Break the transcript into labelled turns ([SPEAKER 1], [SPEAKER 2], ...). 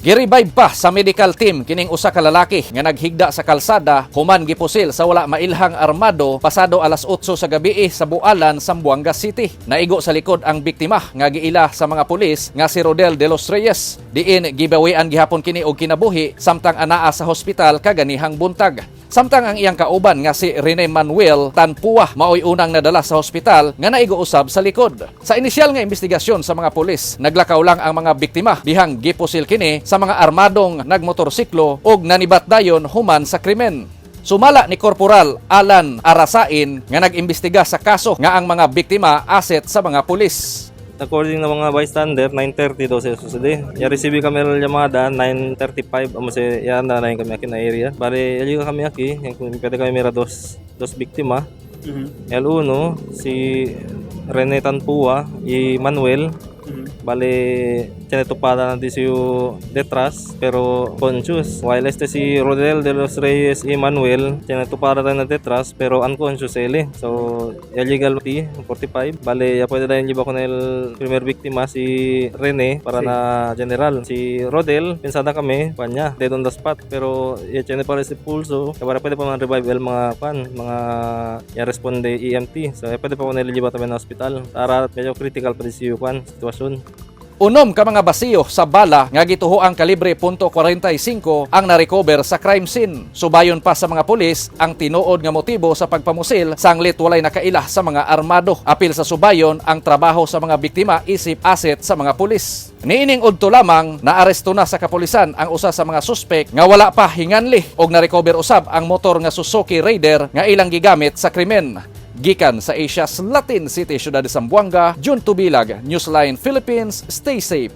[SPEAKER 1] Girevive pa sa medical team kining usa ka lalaki nga naghigda sa kalsada human gipusil sa wala mailhang armado pasado alas 8 sa gabi sa Bualan, Zamboanga City. Naigo sa likod ang biktima nga giila sa mga pulis nga si Rodel de los Reyes. Diin gibawian gihapon kini og kinabuhi samtang anaa sa hospital kaganihang buntag. Samtang ang iyang kauban nga si Rene Manuel Tanpua maoy unang nadala sa hospital nga naigo usab sa likod. Sa inisyal nga investigasyon sa mga pulis, naglakaw lang ang mga biktima dihang gipusil kini sa mga armadong nagmotorsiklo ug nanibat dayon human sa krimen. Sumala ni Corporal Alan Arasain nga nag-imbestiga sa kaso nga ang mga biktima asset sa mga pulis.
[SPEAKER 2] According na mga bystander, 9:30 daw siya sucede. Ya receive kami ng llamada 9:35 amo si ya na na kami aki na area. Bale, yali kami aki, yung pwede kami mira dos dos biktima. El uno si Rene Tanpua y Manuel. Bale, tinetupada na di siyo detrás, pero conscious. While este si Rodel de los Reyes y Manuel, tinetupada na detrás, pero unconscious él. So, illegal T, 45. Bale, ya pwede na yung con el primer víctima, si Rene, para na general. Si Rodel, pensada kami, kanya, dead on the spot. Pero, ya tiene para si pulso, kaya para pwede pa man revive el mga pan, mga ya responde EMT. So, ya pwede pa ko nililiba kami na hospital. Para medyo critical pa di siya kwan, sitwasyon.
[SPEAKER 1] 6 ka mga basiyo sa bala nga gituhoang kalibre .45 ang narecover sa crime scene. Subayon pa sa mga pulis ang tinuod nga motibo sa pagpamusil sanglit walay nakaila sa mga armado. Apil sa subayon ang trabaho sa mga biktima isip asset sa mga pulis. Niining udto lamang, naaresto na sa kapulisan ang usa sa mga suspek nga wala pa hinganli og narecover usab ang motor nga Suzuki Raider nga ilang gigamit sa krimen. Gikan sa Asia's Latin City, Ciudad de Zamboanga, Jun Tubilag, Newsline Philippines, stay safe.